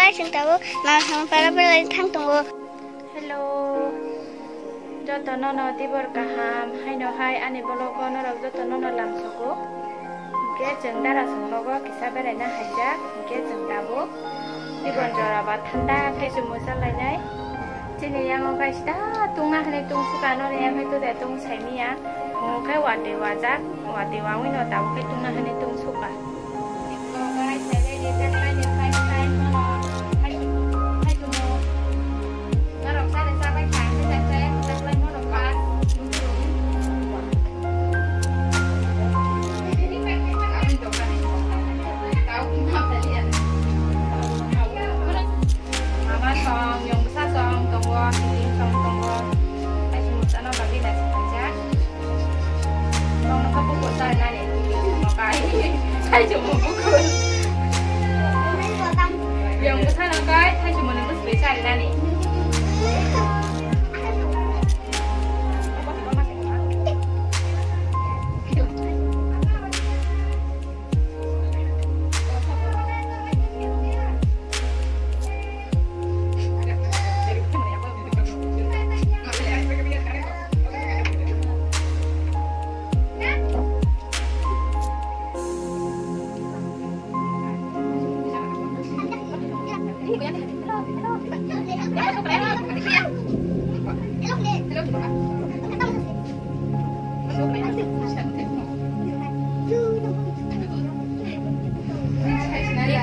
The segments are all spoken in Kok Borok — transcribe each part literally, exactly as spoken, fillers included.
Guys, ang tabuk, ma, ma, para, para, thang tongo. Hello. Joto nono tibor kaham, haino hai ani vlog o norok joto nono lamsogo. Hingke chwng dara songnogo kisa beraina haijak, hingke chwng tabuk tibor jora ba thanda khe chwng mwchalainai. Chini yango guys da tungna hwnwi tungsukha, noni yakhai to de tungsai miya. Hwnkhai watwi wajak, watwi wawino tabuk khe tungna hwnwi tungsukha. Mama song, yong bwsa song tongo, kiting song tongo. Hai song bwsano bagwi naisik kaijak. Tong nokha bukur chari nani. Hai song bukur. Yong bwsa nokha, hai song mani bwswi chari nani.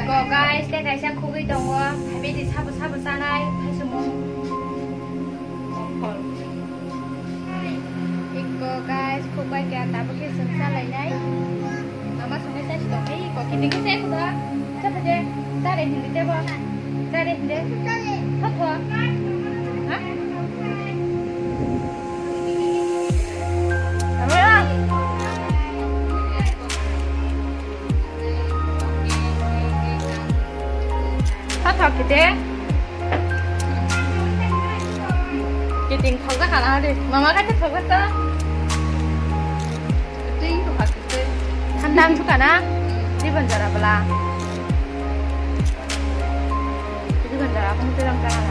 Iko guys, tei kaisa khugwi tongo, haibidi sabo sabo chanai, thaisumung. Iko guys, khukbai kya tabuk khe chwng chalainai. Mama songwi chai si tong, ei iko kiting khe se kuda. Chapade, tare hindi tebo. Tare hindi. Thotho. Ha? Thotho kite. Kiting thokjak kana di. Mama kate thokjak ta. Kiting thokha kite. Thandang thukana. Di banjara bela. Di banjara akong terang kana.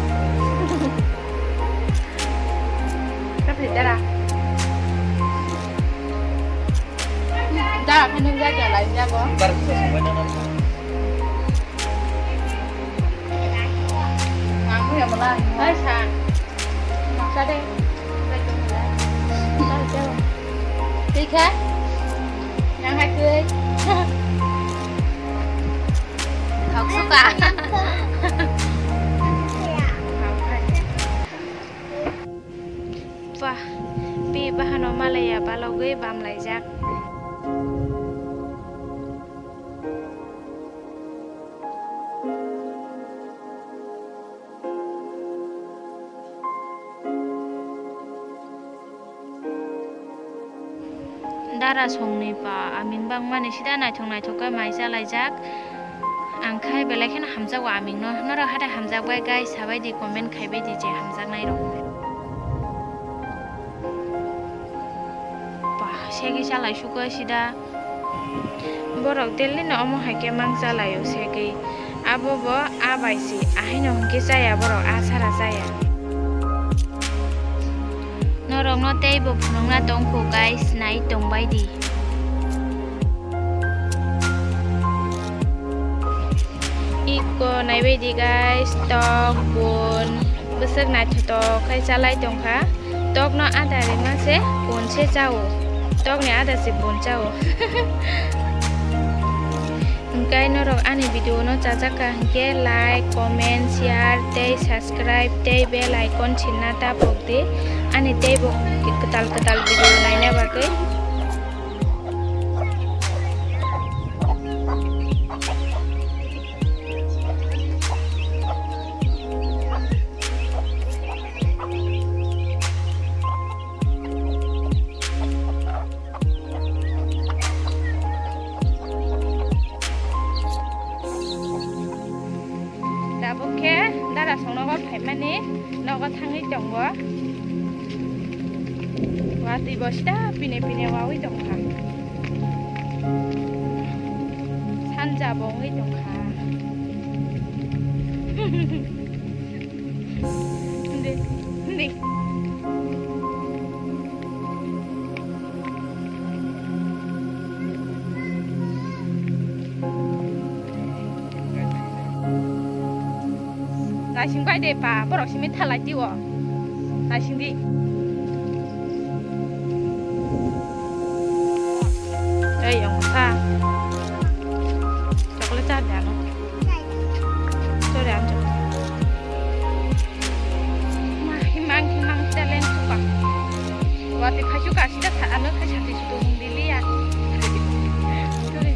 Tapi dara. Dara kanu jaga lai jago. Nang ya mula. Hai sa. Maksa de. Tei kha? Nang hai tei. Thok suka. Wah, pi bahano malaya balogwi bamlaijak. Dara songni pa aming bangmani sida naithok naithok khe mai chalaijak. Ang khai belai kheno hamjago aming no. Norok hathai hamjak bai guys, sabai di, comment khai bai di je hamjaknai rok. Ba, segwi chalai sugo sida. Borok daily no omo hai khe mang chalaio segwi. Abo bo a bai si, ahaino hwnkhe chaya borok, a sara chaya. Norokno teibo phunukna tongkho guys, nai tongbai di. Iko naibai di guys, tok, bun, bwswk naithotok khai chalai tongkha. Tokno ada rima se bun se chao. Tokni ada se bun chao. Hingkai norok ani video no chajak kha hingke like, comment, share tei subscribe tei bell icon sinna ta pok di. Ani teibo kwtal kwtal video naina bagwi. Tabuk khe dara songnogo phaimani nogo thangwi tongo. Watwi bo sida pine pine wawi tongkha. Sanja bo wngwi tongkha. Hindi. Hindi. Naising bai de pa, borok simi thalai tio. Naising di. Ei, ongkha. Chocolate char de ano. Chore ancho. Ma, himang, himang, talent suka. Wati phaisu ka sida sa ano khai sati sudo hum diliya. Chore.